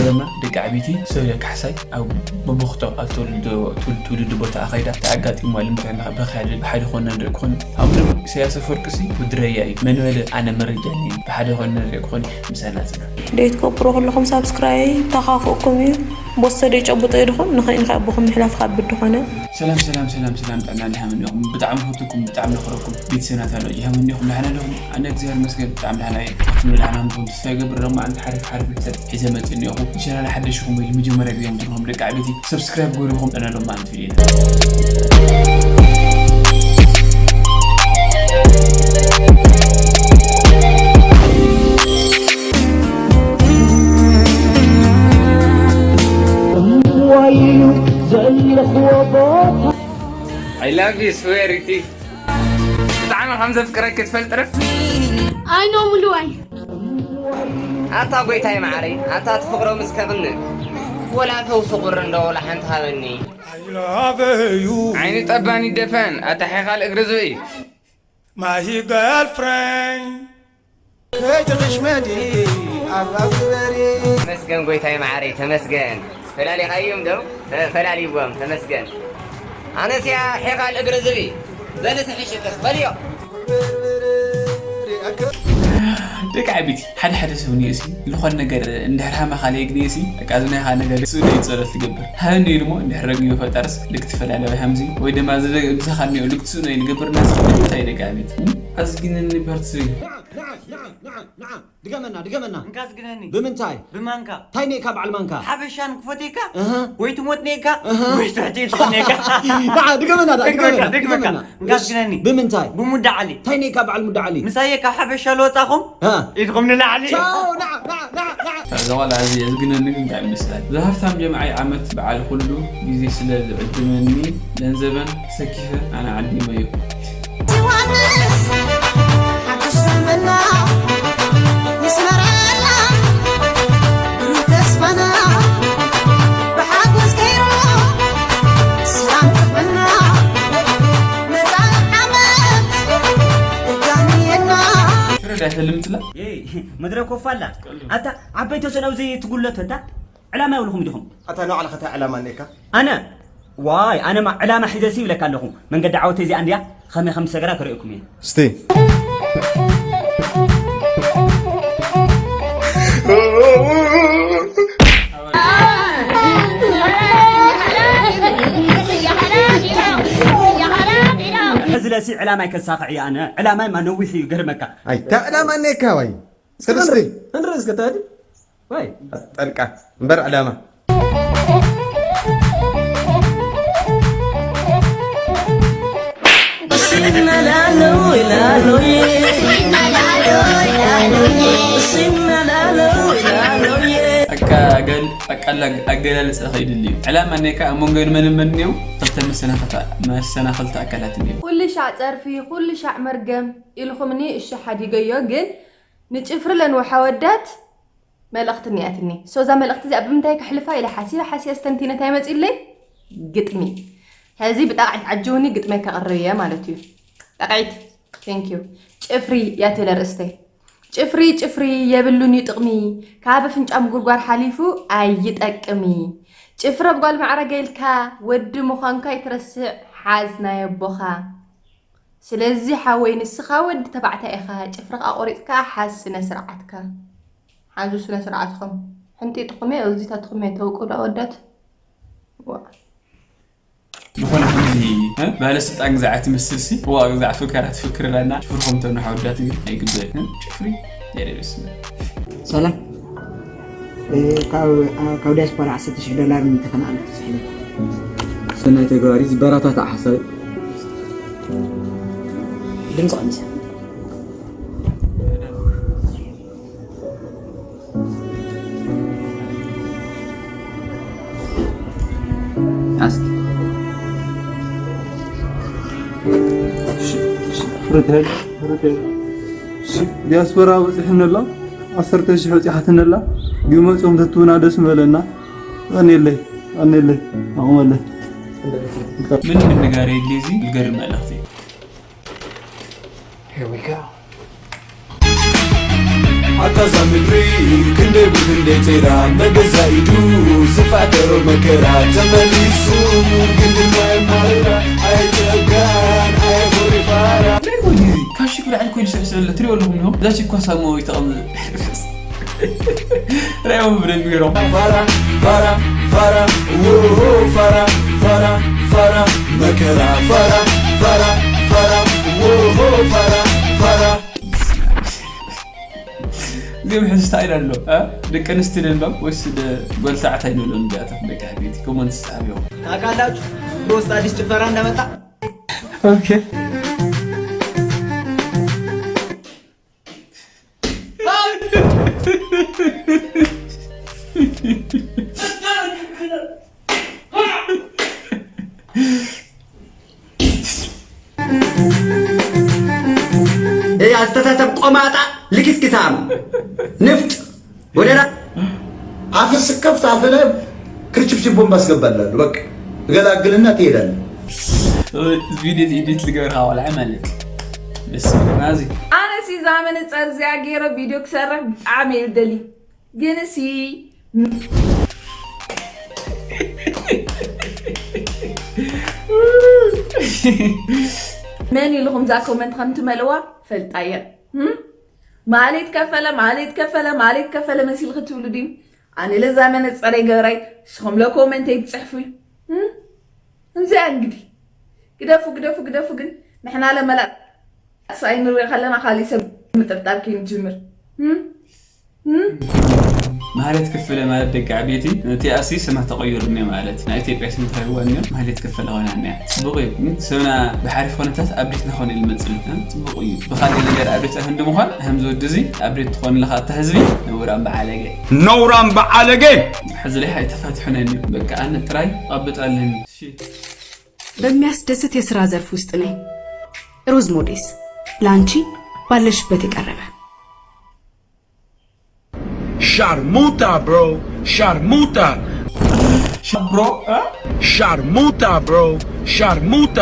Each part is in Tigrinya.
ደማ ደቂ ዓበይቲ ሰብ ኢለ ካሕሳይ ኣብ ብቦኽቶ ኣብ ትውልዲ ትውልዲ ትውልዲ ቦታ ኣኸይዳ ተኣጋጢሙ ኣሎ። ምክንያት በኺ ሓደ ብሓደ ኮነ ንርኢ ክኾን ኣብ ምንም ኢሳያስ ኣፈወርቂ ሲ ውድረያ እዩ። መን በለ ኣነ መረጃ እኒአኒ። ብሓደ ኮነ ንርኢ ክኾን ምሳና ጽና። ደይትገብሩ ኩልኹም ሳብስክራይ ተኻፍኡኩም እዩ። ቦሰ ደይጨብጦ እዩ ድኹም ንኸይን ካብ ብኹም ምሕላፍ ካብ ብድኾነ። ሰላም ሰላም ሰላም ሰላም፣ ጥዕና ድሃመን ኢኹም። ብጣዕሚ ፈትኩም ብጣዕሚ ነኽረኩም ቤተሰብና ታሎ ይሃመን ኢኹም። ደህና ዲኹም? ኣነ እግዚኣብሔር ይመስገን ብጣዕሚ ደህና እየ። ንስኻትኩም ደህና ምዃንኩም ተስፋ ይገብር። ሎማዓንቲ ሓሪፍ ሓሪፍ ሪፖርት ሒዘ መፅእ እኒኦኹ። ንቻናል ሓደሽ ኢኹም ወይ መጀመርያ ግዜ ምትንኹም ደቂ ዓበይቲ ሰብስክራይብ ገይርኩም ጠና ሎማዓንቲ ቪድዮ። እዋይ እዩ ዘለኽዎ ቦታ። I love you swear it። ብጣዕሚ ከም ዘፍቅረኪ ትፈልጥ ረ? I know ምሉዋይ። ኣታ ጎይታይ መዓረይ ኣታ ትፍቅሮ ምስ ከቕንእ ወላ ፈውሲ ቁሪ እንዶ ወላ ሓንቲ ሃበኒ። I love you ዓይኒ ጠባን ይደፈን ኣታ ሒኻል እግሪ ዝብኢ። my girlfriend። ከይትቕሽመኒ ኣብ ኣብ ዝበሪ ተመስገን ጎይታይ መዓረይ ተመስገን። ፈላሊኻዮም ዶ? እ፣ ፈላሊዎም ተመስገን። ኣነስያ ሒኻል እግሪ ዝብኢ በሊ ትሕሽጥስ በልዮ። ደቂ ዓበይቲ ሓደ ሓደ ሰብ ንየሲ ዝኾነ ነገር እንድሕር ሃማኻ ለየግንየሲ በቃ ዝናይኻ ነገር ስእሉ እዩ ጸሎት ትገብር ሃበኒ ኢሉ እሞ እንድሕር ረጊቡ ፈጣርስ ልክትፈላለ ወይ ሃምዚ ወይ ድማ ዝደ- ምሳኻ እኒኦ ልክትስእኖ እዩ ልገብር እናስ እንታይ ደቂ ዓበይቲ ኣዝግነኒ ፓርት ስሪ ድገመና ድገመና እንካ ዝግነኒ ብምንታይ ብማንካ እንታይ ኔካ በዓል ማንካ ሓበሻ ንክፎቴካ እህ። ወይ ትሞት ኔካ እህ። ወይ ትሕቲ ትኾን ኔካ ንዓ ድገመና ዳ- ደግመካ ድገመና ደግመካ ድገመና እንካ ዝግነኒ ብምንታይ ብሙዳ ዓሊ እንታይ ኔካ በዓል ሙዳ ዓሊ ምሳየ ካብ ሓበሻ ለወፃኹም እ። ኢድኹም ንላዕሊ ቻው ንዓ ንዓ ንዓ ንዓ እዛ ቆልዓ እዚ እዝግነኒ ግን ብጣዕሚ ደስ በሃሊ። እዛ ሃፍታም ጀምዓይ ዓመት በዓል ኩሉ ግዜ ስለ ዝዕድመኒ ገንዘበን ሰኪፈ ኣነ ዓዲመዮ። ዮሃንስ ሓድሽ ዘመና ይስመረና ብሩህ ተስፋና ብሓጎስ ገይሩ ሰላም ጥዕና መጻኢ ዓመት ድጋሚ የና ረዳት ልምፅላ መድረክ ኮፋላ ኣታ ዓበይቶ ሰነውዚ ትጉለቶ እንታ ዕላማ የብልኹም ዲኹም? ኣታ ንባዕልኻ እንታይ ዕላማ እኒኤካ? ኣነ ዋይ ኣነማ ዕላማ ሒዘ ሲ ይብለካ ኣለኹ። መንገዲ ዓወተይ እዚኣ እንድያ። ከመይ ከም ዝሰገራ ክርእየኩም እየ። እስቲ ሕዚ ለሲ ዕላማይ ከሳኽዕ እየ ኣነ። ዕላማይ ማ ነዊሕ እዩ ገርመካ። ኣይታ ዕላማ እኒኤካ ወይ? እስከ እስቲ እንረ እስከ ታዲ ወይ ጠልቃ እምበር ዕላማ ኣቃላል ኣቃላ ኣገላልጻ ከይድል እዩ። ዕላማ እኒካ ኣብ መንጎ መን መን እኒው ክልተ መሰናኸልታ መሰናኸልታ ኣካላት እኒው። ኩሉ ሻዕ ጸርፊ ኩሉ ሻዕ መርገም ኢልኹምኒ እሺ ሓዲገዮ ግን ንጭፍሪ ለንውሓ ወዳት መልእኽቲ እኒኣትኒ so እዛ መልእኽቲ እዚኣ ብምንታይ ከሕልፋ ኢለ ሓሲበ ሓሲበ ስተንቲነ እንታይ መፂለይ ግጥሚ ሕዚ ብጣቕዒት ዓጅውኒ ግጥመይ ከቕርብ እየ ማለት እዩ ጣቕዒት thank you ጭፍሪ እያ ትብል ኣርእስተይ ጭፍሪ ጭፍሪ የብሉን እዩ ጥቕሚ ካብ ኣፍንጫ ምጉርጓር ሓሊፉ ኣይጠቅሚ ጭፍሪ ኣብ ጓል ማዕረገ ኢልካ ወዲ ምዃንካ ኣይትረስዕ ሓዝ ናይ ኣቦኻ ስለዚ ሓወይ ንስኻ ወዲ ተባዕታይ ኢኻ ጭፍርኻ ኣቆሪጽካ ሓዝ ስነ ስርዓትካ ሓዙ ስነ ስርዓትኹም ሕንጢጥኹም እየ እዚታትኹም እየ ተውቅሉ ኣወዳት ዝኾነ ሓንቲ ባለስልጣን ግዛዕ ትመስል ሲ ዋ ግዛዕ ፍከራ ትፍክር ኣለና ሽፍርኹም ተኑ ሓወዳት ግን ኣይግበር ሽፍሪ ደረበስመ ሰላም ካብ ዲያስፖራ ዓሰርተ ሽሕ ዶላር ንተፈናቐልቲ ዝሕለ ሰናይ ተግባሪ ዝበረታታዕ ሓሳብ ድምፂ ቀኒሰ ኣስኪ ፍርትህል ፍርትህል ዲያስፖራ በፂሕኒ ኣሎ ዓሰርተ ሽሕ በፂሓትኒ ኣላ ግን መፂኦም ተትብና ደስ ምበለና ቀኒለይ ቀኒለይ ኣቑመለይ ምን ምን ጋር የድሊ እዚ ዝገርም መልእኽቲ እዩ Here we go. ኣታ እዛ ምድሪ ክንደይ ብክንደይ ጸይራ፣ በገዛ ኢዱ ዝፋተሮ መከራ ተመሊሱ ግን ድማ የማርራ። ኣይጸጋን ኣይኮሪ ፋራ። እንታይ ኮይኑ እዚ? ካብ ሽክ ብላዕሊ ኮይኑ ስዕስዕ ኣሎ። ትሪኦ ኣለኹም ዲኹም? እዛ ሽኳ ሳሞ ይተቐም-፣ ራይዎም ብደንቢ ገይሮም። ፋራ፣ ፋራ፣ ፋራ፣ ዎሆ፣ ፋራ፣ ፋራ፣ ፋራ፣ መከራ። ፋራ፣ ፋራ፣ ፋራ፣ ዎሆ፣ ፋራ፣ ፋራ። እዚኦም ሕዚ ስታይል ኣሎ፣ እ? ደቂ ኣንስትዮ ንብሎም ወይስ ደ-፣ ጓል ተባዕታይ ንብሎም? እንዲያታ ደቂ ዓበይቲ ኮመንት ጻሕብዮም። ታውቃላችሁ፣ ሮስት አዲስ ጭፈራ እንደመጣ? ኦኬ። ይሄ አስተሳሰብ ቆማጣ ልክስክሳም ንፍጥ ወደራ። አፍ ስከፍት አፍ ላይ ክርችፍችቦን ባስገባላለሁ። በቃ እገላግልና ትሄዳለህ። ቪዲዮ ኤዲት ልገብር ካባልዐ ማለት ደስ ይብል። ናዚ ኣነሲ እዛ መነፀር እዚኣ ገይረ ቪድዮ ክሰርሕ ብጣዕሚ እየ ዝደሊ። ግንሲ መን ኢልኹም እዛ ኮመንት ከም ትመልእዋ ፈልጣ እየ። እም? ማሌት ከፈለ፣ ማሌት ከፈለ፣ ማሌት ከፈለ መሲልኺ ትብሉ ድዩ? ኣነ ለዛ መነፀረይ ገብራይ፣ ንስኹም ለኮመንተይ ትፅሕፉ እዩ። እም? እንዚኣ እንግዲህ ግደፉ፣ ግደፉ፣ ግደፉ። ግን ንሕና ለመላእስ ኣይንርኢ ከለና ካሊእ ሰብ ምጥርጣር ከይንጅምር። እም? እም? ማህሌት ክፍለ ማለት ደቂ ዓቤቲ፣ ነቲ ኣሲ ስማ ተቐይሩ እኒኦ ማለት። ናይ ኢትዮጵያ ስም ተዋሂብዋ እኒኦ፣ ማህሌት ክፍለ ኾይና እኒኣ። ጽቡቕ እዩ። እም? ስምና ብሓሪፍ ኩነታት ኣፕዴት ንኾን ኢሉ መጽእ። እም? ጽቡቕ እዩ። ብኻልእ ነገር ኣፕዴት ኣይኮን ንምዃን፣ ከምዚ ወዲ እዚ ኣፕዴት ትኾን ኣለኻ ኣታ ህዝቢ፣ ነውራም በዓለገ። ነውራም በዓለገ! ሕዚ ላይ ኣይተፋትሑን እኒኦ። በቃ ኣነ ጥራይ ቐብጥ ኣለኒ። እሺ። በሚያስደስት የስራ ዘርፍ ውስጥ ነኝ። ሮዝ ሞዴስ፣ ለአንቺ ባለሽበት የቀረበ። ሻርሙጣ ብሮ፣ ሻርሙጣ። ሻ-፣ ብሮ፣ እ? ሻርሙጣ ብሮ፣ ሻርሙጣ።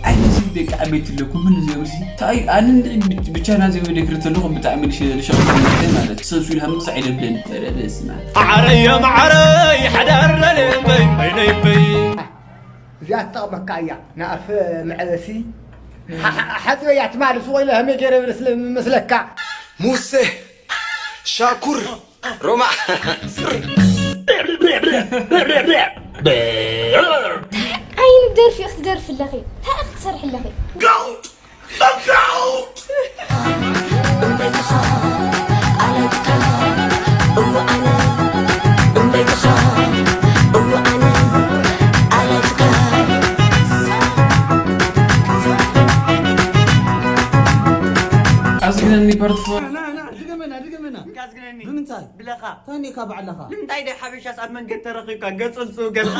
ኣይ፣ ነዚ ደቂ ዓበይቲ ኣለኩም፣ ምን እዚኦም እዚ? ታይ፣ ኣነ እንድዒ ብቻ ናዚ ቪድዮ ክርኢ ተለኹ ብጣዕሚ ልሸ-፣ ልሸቕጥ ማለት፣ ሰንሱ ኢልሃም ክሳዕ ይደብደኒ። ኧረ በስመ ኣብ። ማዓረየ ማዓረይ ሓዳር ለለበይ በይነይ በይ። እዚኣ ትጠቕመካ እያ ንኣፍ መዕበሲ። ሓ-፣ ሓ-፣ ሓፂበያ ትማል እሱ ኮይነ ከመይ ገይረ ይብል ስለ-፣ መስለካ። ሙሴ ሻኩር ሮማ ዓይነት ደርፊ ኢኺ ትደርፊ ኣለኺ? እንታይ ኢኺ ትሰርሒ ኣለኺ? ኣዝግነኒ ፓርት ፎር። ና፣ ና፣ ና፣ ድገመና፣ ድገመና። እንካ ኣዝግነኒ። ብምንታይ? ብለኻ። እንታይ እኒካ ባዕልኻ? ንምንታይ ደ ሓበሻስ ኣብ መንገድ ተረኺብካ ገጹ ንጽኡ ገጽ?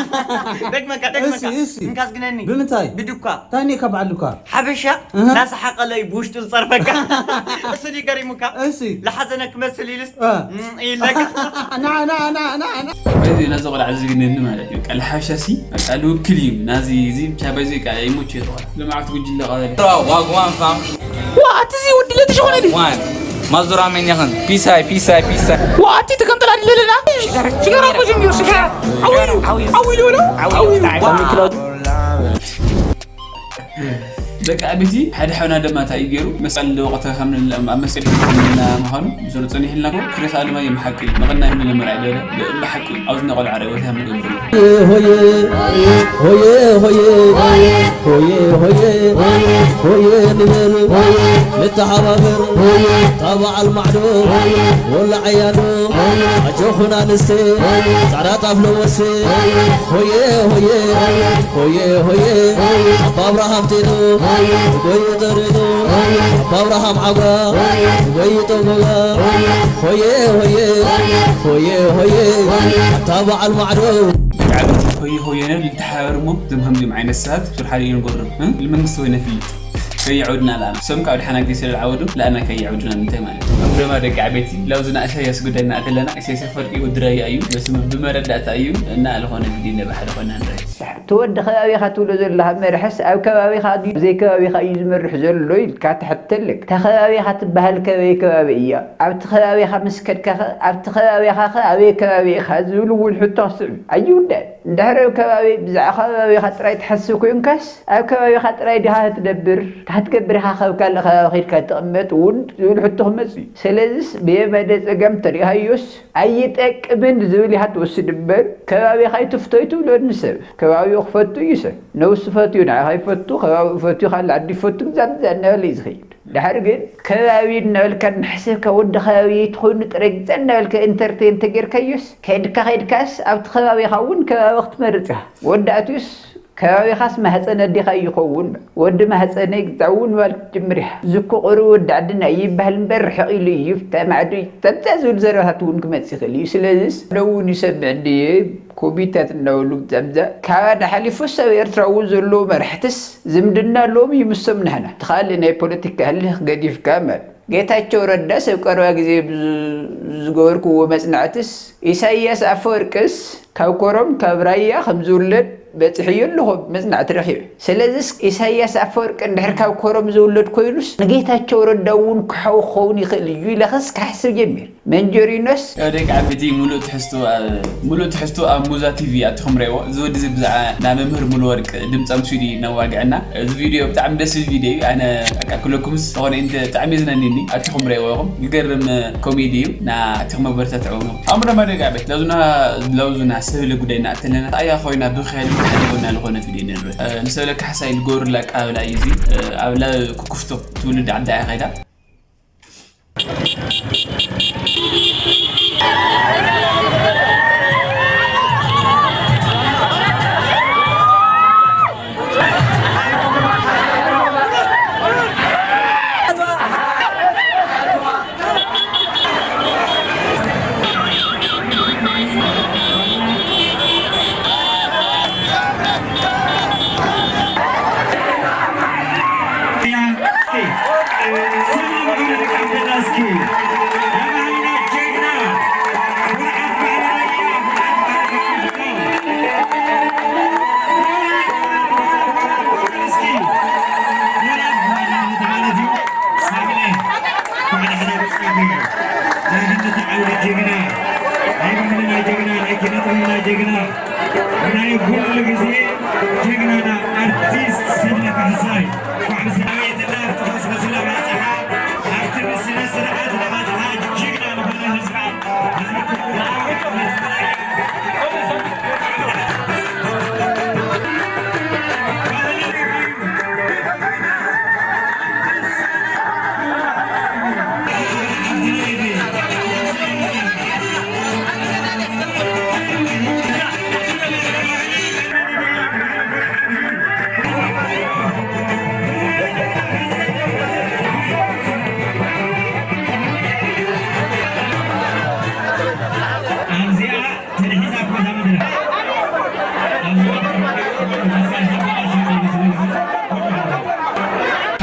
ደግመካ፣ ደግመካ። እሺ፣ እሺ። እንካ ኣዝግነኒ። ብምንታይ? ብድኳ። እንታይ እኒካ ባዕልካ? ሓበሻ እህ። እናሰሓቐለ እዩ ብውሽጡ ዝጸርፈካ። እሱ ድዩ ገሪሙካ? እሺ። ለሓዘነ ክመስል ኢሉስ እ። እም ኢለካ። ና፣ ና፣ ና፣ ና፣ ና። ባይዚ ናዚ ቆልዓ ዝግነኒ ማለት እዩ። በቃ ለሓበሻ ሲ በቃ ልውክል እዩ። ናዚ እዚ ብቻ ባይዚ በቃ ይሞች ይተዋል። ልምዓት ጉጅለ ቀበሌ። ዋግዋን ፋም። ዋ፣ ኣቲ እዚ ወዲ ለቲ ዝኾነ ድዩ? ዋን ማዙራ መን ይኽን ፒሳይ ፒሳይ ፒሳይ። ዋ፣ ኣቲ ተከምጠላ ድለለና። ሽጋራ እኮ ጀሚሩ፣ ሽጋራ። ዓው ኢሉ፣ ዓው ኢሉ በሎ፣ ዓው ኢሉ። ሚክሮ ደቂ ዓበይቲ ሓደ ሓውና ደማ እንታይ እዩ ገይሩ? መስቀል ወቕተ ከም ኣብ መስቀል ከምና ምዃኑ ብስሩ ጸኒሕልና እኮ ክሬስ ኣለማየሁ ብሓቂ መቐናይ ሁሉ ነመርዓ ደለ ብሓቂ ኣብዚ ነቆልዓ ርዕወት ያም ገብሩ። ሆየ ሆየ ሆየ ሆየ ሆየ ሆየ ንበል ሆየ ንተሓባበር ሆየ ታበዓል ማዕዶ ሆየ ወላዓያዶ ኣጆኹና ንስተ ጻዕዳ ጣፍ ለወሰ ሆየ ሆየ ሆየ ሆየ ኣባ ኣብርሃም ቴዶ ትጎይ ጠሬዶ ኣባ ኣብርሃም ዓጓ ትጎይ ጠጎጋ ሆየ ሆየ ሆየ ሆየ ኣታ በዓል ማዕዶ ሆየ ሆየ ነብል ተሓባበር እሞ እዞም ከምዚኦም ዓይነት ሰባት ሱር ሓደ እዩ ንጎርም እ? ልመንግስቲ ወይ ነፍልጥ ከይዕውድና ለኣና። እሶም ካብ ድሓና ግዜ ስለ ዝዓወዱ ለኣና ከይዕውድና ምንታይ ማለት እዩ? እም ደማ ደቂ ዓበይቲ፣ ላውዝና ኢሳያስ ጉዳይ እናእተለና፣ ኢሳያስ ኣፈወርቂ ወዲ ራያ እዩ፣ በስመ ብመረዳእታ እዩ እና ለኾነ ግዜ ነባሕሪ ኾና ንርኢ። እቲ ወዲ ከባቢኻ ትብሎ ዘለኻ መርሕስ ኣብ ከባቢኻ ድዩ ዘይከባቢኻ እዩ ዝመርሕ ዘሎ ኢልካ ትሕተለክ። እታ ከባቢኻ ትበሃል ከበይ ከባቢ እያ? ኣብቲ ከባቢኻ ምስ ከድካኸ ኣብቲ ከባቢኻኸ ኣበይ ከባቢ ኢኻ ዝብል እውን ሕቶ ክስዕብ ኣይውዳእን። እንድሕር ኣብ ከባቢ ብዛዕባ ከባቢኻ ጥራይ ትሓስብ ኮይንካስ ኣብ ከባቢኻ ጥራይ ዲኻ ክትነብር? እንታይ ክትገብር ኢኻ ካብ ካልእ ከባቢ ከይድካ ትቕመጥ እውን ዝብል ሕቶ ክመጽእ እዩ። ስለዚስ ብየማነ ጸጋም ተሪኢኻዮስ ኣይጠቅምን ዝብል ኢኻ ትወስድ እምበር ከባቢኻ ኣይትፍቶ ኣይትብሎን ንሰብ። ከባቢኡ ክፈቱ እዩ ሰብ። ነብሱ ፈትዩ ንዓኻ ይፈቱ፣ ከባቢኡ ፈትዩ ካልእ ዓዲ ይፈቱ፣ ብዛ ብዛ እናበለ እዩ ዝኸይድ። ድሓር ግን ከባቢ እናበልካ እናሕሰብካ ወዲ ከባቢ ትኾይኑ ጥራይ ግዛ እናበልካ ኢንተርቴን ተጌርካዮስ ከድካ ከድካስ ኣብቲ ከባቢኻ እውን ከባቢ ክትመርጽ ኢኻ። ወዲ ኣትዩስ ከባቢኻስ ማህፀን ኣዴኻ ይኸውን። ወዲ ማህፀነ ግዛውን ማለት ጅምር ኢኻ። ዝኮ ቁሪ ወዲ ዓድና ይበሃል እምበር ርሕቕ ኢሉ እዩ ፍታ ማዕዱ ተብዛ ዝብል ዘረባታት እውን ክመጽእ ይኽእል እዩ። ስለዚስ ለው እውን ይሰምዕ እንድየ ኮሚታት እናበሉ ብዛምዛ ካባና ሓሊፉስ ኣብ ኤርትራ እውን ዘለዉ መራሕትስ ዝምድና ኣለዎም እዩ ምሶም ናህና። እቲ ካልእ ናይ ፖለቲካ ህልኽ ገዲፍካ ማለት ጌታቸው ረዳ ሰብ ቀረባ ግዜ ብዝ-፣ ዝገበርክዎ መጽናዕትስ ኢሳያስ ኣፈወርቅስ ካብ ኮረም ካብ ራያ ከም ዝውለድ በጺሐዮ ኣለኹ መጽናዕቲ ረኺበ። ስለዚስ ኢሳያስ ኣፈወርቂ እንድሕር ካብ ኮረም ዝውለድ ኮይኑስ ንጌታቸው ረዳ እውን ክሓው ክኸውን ይኽእል እዩ ኢለኸስ ክሓስብ ጀሚር። መንጀሪኖስ ያው ደቂ ዓበይቲ ሙሉእ ትሕዝቶ፣ እ፣ ሙሉእ ትሕዝቶ ኣብ ሙዛ ቲቪ ኣትኹም ርኢዎ። እዚ ወዲ እዚ ብዛዕባ ናይ መምህር ሙሉ ወርቅ ድምፂ ኣምሲሉ እዩ ነዋግዐና። እዚ ቪድዮ ብጣዕሚ ደስ ዝብል ቪድዮ እዩ። ኣነ በቃ ክለኩምስ ዝኾነ እንተ ብጣዕሚ የዝናንየኒ። ኣትኹም ርኢዎ ኢኹም። ዝገርም፣ እ፣ ኮሜዲ እዩ። ና ኣትኹም መበረታትዕዎም ኢኹም። ኣምሮ ደቂ ዓበይቲ ላውዙና፣ ላውዙና ሰብለ ጉዳይ እናእተለና ኣያ ኮይና ብኽያል ብሓደ ጎና ዝኾነ ቪድዮ ንርኢ። እ፣ ንሰብለ ካሕሳይ ዝገብርላ ኣቀባብላ እዩ እዚ። እ፣ ኣብ ላ-፣ ኩኩፍቶ ትውልድ ዓዳ እያ ከይዳ። ናይ ኩሉ ግዜ ጀግናና ኣርቲስት ሰብለ ካሕሳይ፣ ባዕሉ ሰራዊትና ተኸስከስላ ባጽሓ፣ ኣብቲ ስነ ስርዓት ንባጽሓ ጅግና ዝኾነ ህዝባ፣ ህዝቢ ኣብዚኣ ተድሒዛ እኮ እዛ መድረኽ። ኣብዚኣ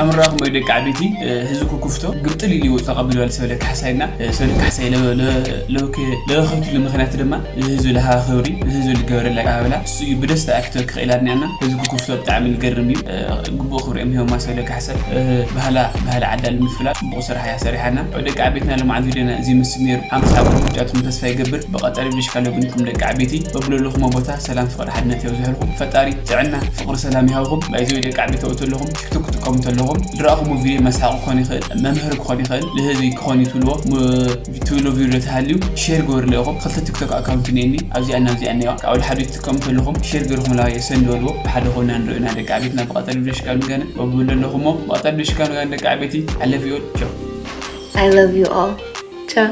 ኣምራኹም ወይ ደቂ ዓበይቲ፣ እ፣ ህዝቢ ኩኩፍቶ ግምጥል ኢሉ ይወጽእ ቀቢሉ ሰብለ ካሕሳይና፣ እ፣ ሰብለ ካሕሳይ ለ-፣ ለ-፣ ለወከ-፣ ለወከትሉ ምኽንያት ድማ ንህዝቢ ለሃ ክብሪ፣ ንህዝቢ ልገበረላ ኣቀባብላ እሱ እዩ ብደስታ ኣክቶ ክኽእል ኣድንያና። ህዝቢ ኩኩፍቶ ብጣዕሚ ልገርም እዩ። እ፣ ግቡእ ክብሪ እዮም ሂቦማ ሰብለ ካሕሳይ። እ፣ ባህላ፣ ባህሊ ዓዳ ንምፍላጥ ጽቡቕ ስራሕ እያ ሰሪሓና። ደቂ ዓበይትና ሎማዓንቲ ቪድዮና እዚ ይመስል ነይሩ። ሓምሳ ብሩህ ምርጫትኩም ተስፋ ይገብር። ብቐጻሊ ብሽካ ሎግንኩም ደቂ ዓበይቲ በብለለኹሞ ቦታ ሰላም ፍቕሪ ሓድነት የብዝሐልኩም። ፈጣሪ ጥዕና ፍቕሪ ሰላም ይሃብኩም። ባይዘወይ ደቂ ዓበይቲ ተውት ኣለኹም ቲክቶክ ትጥቀሙ ተለኹም ድረእኹም ቪድዮ መስሓቂ ክኾን ይኽእል፣ መምህር ክኾን ይኽእል፣ ንህዝቢ ክኾን እዩ ትብልዎ ም-፣ ትብሎ ቪድዮ ተሃልዩ ሼር ግበርለ ኢኹም። ክልተ ቲክቶክ ኣካውንት እኒአኒ ኣብዚኣና ኣብዚኣ እኒዋ ካብ ሓደ ትጥቀሙ ተለኹም ሼር ገርኹም ላ የሰንድ በልዎ። ብሓደ ኮይና ንርእዩና ደቂ ዓበይትና ብቐጻሊ ቪድዮ ሽካ ንገነ በብለለኹሞ ብቐጻሊ ቪድዮ ሽካ ንገነ ደቂ ዓበይቲ ኣለፍ ዩ ቻው። I love you all. ቻው።